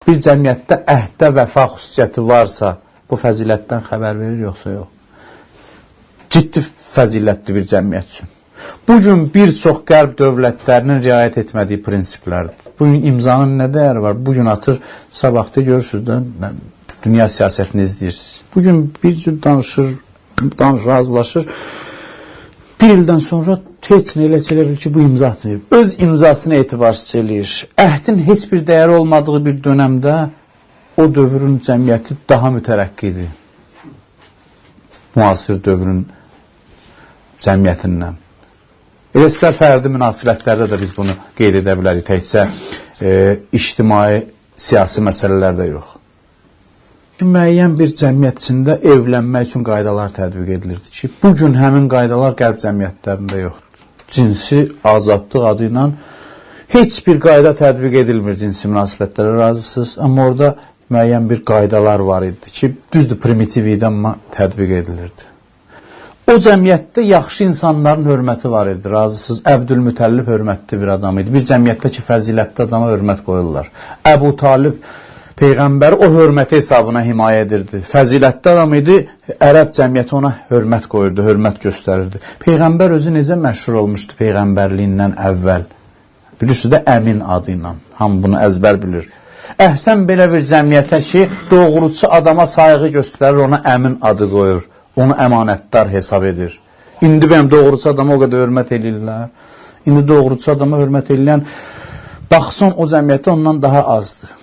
Bir cəmiyyətdə əhdə vəfa xüsusiyyəti varsa, bu fəzilətdən xəbər verir, yoxsa yox? Ciddi fəzilətdir bir cəmiyyət üçün. Bugün bir çox qərb dövlətlərinin riayət etmədiyi prinsiplərdir. Bugün imzanın nə dəyəri var? Bugün atır, sabahda görürsünüz də, dünya siyasətini izləyirsiniz. Bugün bir cür danışır, razılaşır. Bir ildən sonra heç nə elə bilir ki, bu imza atmayıb. Öz imzasını etibarsız eləyir. Əhdin heç bir dəyəri olmadığı bir dönəmdə o dövrün cəmiyyəti daha mütərəqqi idi. Müasir dövrün cəmiyyətindən. Elə istər fərdi münasibətlərdə də biz bunu qeyd edə bilərik, təkcə ictimai, siyasi məsələlərdə yox. Müəyyən bir cəmiyyət içində evlənmək üçün qaydalar tətbiq edilirdi ki, bugün həmin qaydalar qərb cəmiyyətlərində yoxdur. Cinsi azadlıq adı ilə heç bir qayda tətbiq edilmir cinsi münasibətlərə, razısınız. Amma orada müəyyən bir qaydalar var idi ki, düzdür, primitiv idi, amma tətbiq edilirdi. O cəmiyyətdə yaxşı insanların hörməti var idi, razısınız. Əbdülmütəllib hörmətli bir adam idi. Bir cəmiyyətdə ki, fəzilətli adama hörmət qoyurlar. Əbu Talib Peyğəmbəri o hörməti hesabına himayə edirdi. Fəzilətli adam idi, ərəb cəmiyyəti ona hörmət qoyurdu, hörmət göstərirdi. Peyğəmbər özü necə məşhur olmuşdu peyğəmbərliyindən əvvəl? Bilirsiniz də, Əmin adı ilə. Hamı bunu əzbər bilir. Əhsən belə bir cəmiyyətə ki, doğruçu adama sayğı göstərir, ona Əmin adı qoyur. Onu əmanətdar hesab edir. İndi bəyəm doğruçu adama o qədər hörmət eləyirlər. İndi doğruçu adama hörmət eləyən, baxsan o cəmiyyətdə ondan daha azdır.